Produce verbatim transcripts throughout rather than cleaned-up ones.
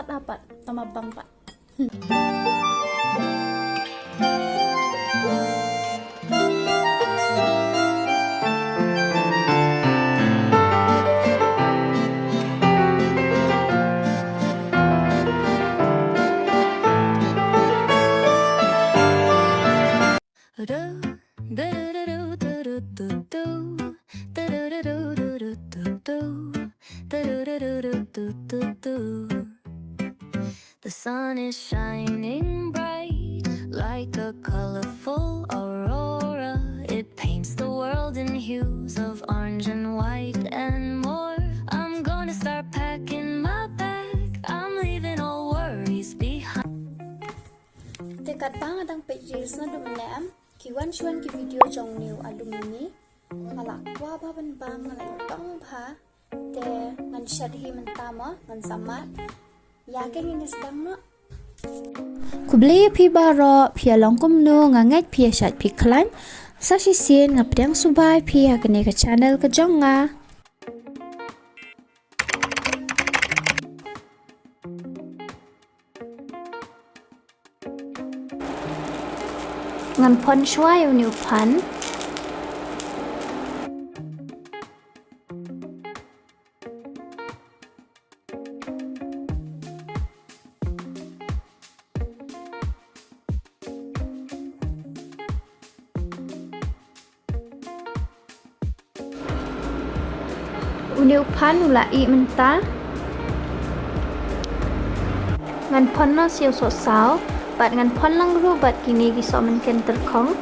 Dapat, tama bang pat. The sun is shining bright like a colorful aurora. It paints the world in hues of orange and white and more. I'm gonna start packing my bag. I'm leaving all worries behind. Te katba nga dang peit reels naduh mynne em, ki wan shuwa ki video jong une u alumini. Nga la kwah bha ban bam, nga la ithuh bha. Te ngan shet hi mynta mo, ngan sa mad. Ïa ka ngin ïa sdang noh. Khublei ïa phi baroh, phi ïa long kumno, nga ngeit phi ïa shait phi khlaiñ. Sa shisien nga pdiang sngewbha ïa phi ha kane ka channel ka jong nga. Ngan phon shuwa ïa une u phan. Une u phan u la ih mynta. Ngan phon noh sa ïa u sohsaw, bad ngan phon lang ruh bad kine ki sohmynken tyrkhong.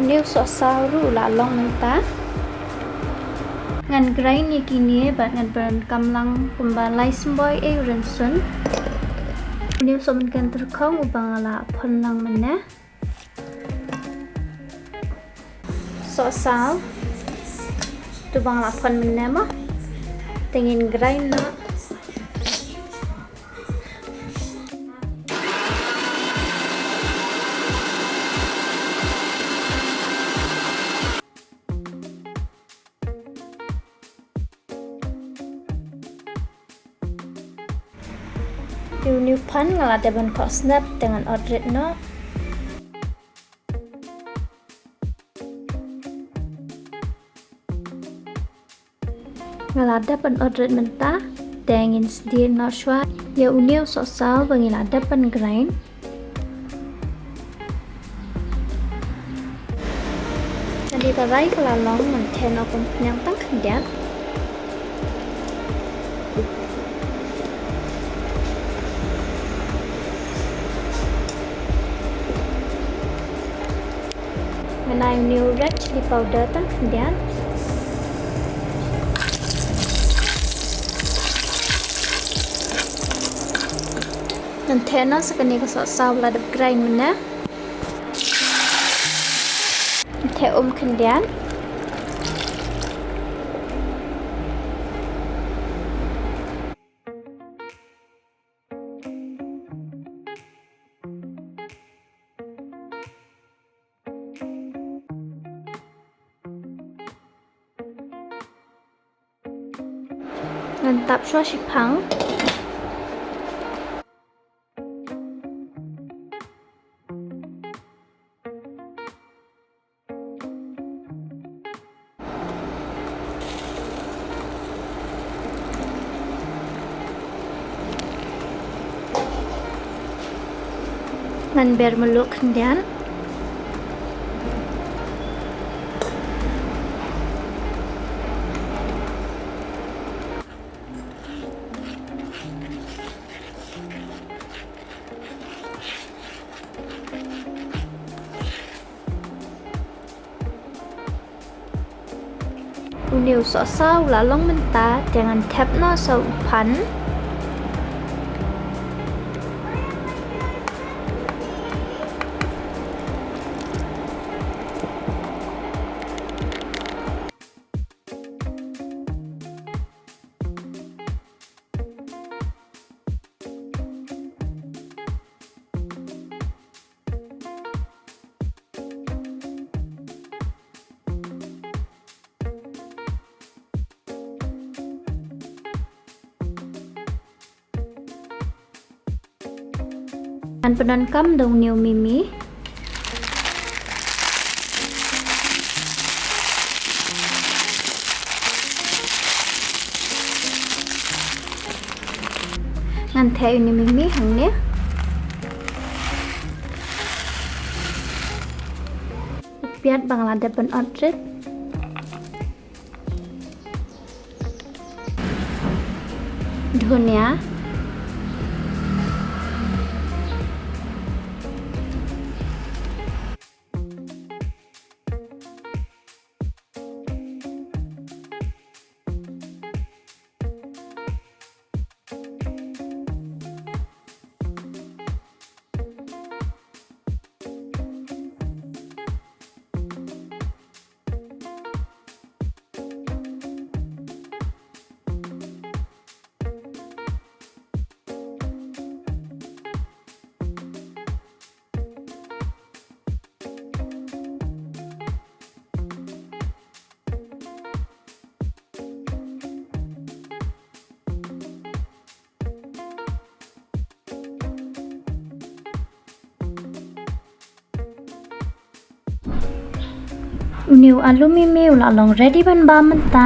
Une u sohsaw ruh u la long mynta. Ngan grind ïa kine bad ngan pyndonkam lang kumba lai symboi ei u rynsun. Une u sohmynken tyrkhong uba nga la phon lang mynne. Sohsaw. Tu ba nga la phon mynne mo. Te ngin grind noh. Une u phan nga la dep ban khoh snep te ngan ot rit noh. Nga la dep ban ot rit mynta, te ngin sdieh noh shuwa ïa une u sohsaw ba ngi la dep ban grind. Ngan dei ta rai ka la long, ngan theh noh kum khñiang tang khyndiat. Ngan ai une u red chilli powder tang khyndiat. Ngan theh noh sa kane ka sohsaw ba la dep grind mynne. Ngan theh um khyndiat. Ngan tap shuwa shiphang. Ngan ber mluh khyndiat. Une u sohsa u la long mynta, te ngan thep noh sa u phan. Ngan pyndonkam da une u mimi. Ngan theh une u mimi hangne. Piat ba nga la dep ban ot rit. Dhunia. Une u alu mimi u la long ready ban bam mynta.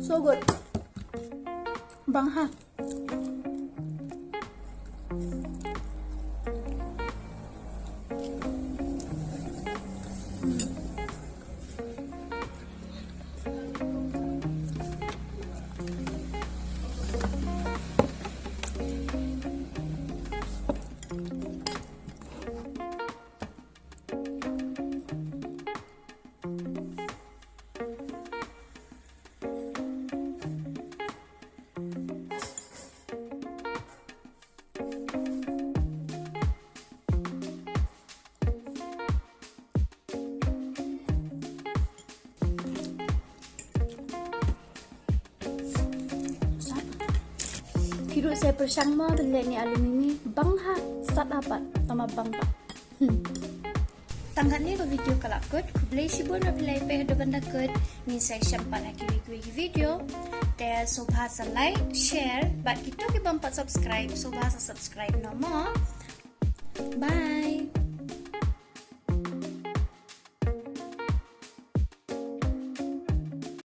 So good. Bang ha. Phi ruh sa pyrshang mo ban leh ïa une u alu mimi, bang ha, sat ha pat, tang ma bang pat. Hmm. Tang katne ka video ka la kut, khublei shibun ba phi la ïa peit haduh ban da kut, ngin sa ïashem pat ha kiwei kiwei ki video. Te sngewbha sa like, share, bad kito ki bym pat subscribe, sngewbha sa subscribe noh mo. Bye.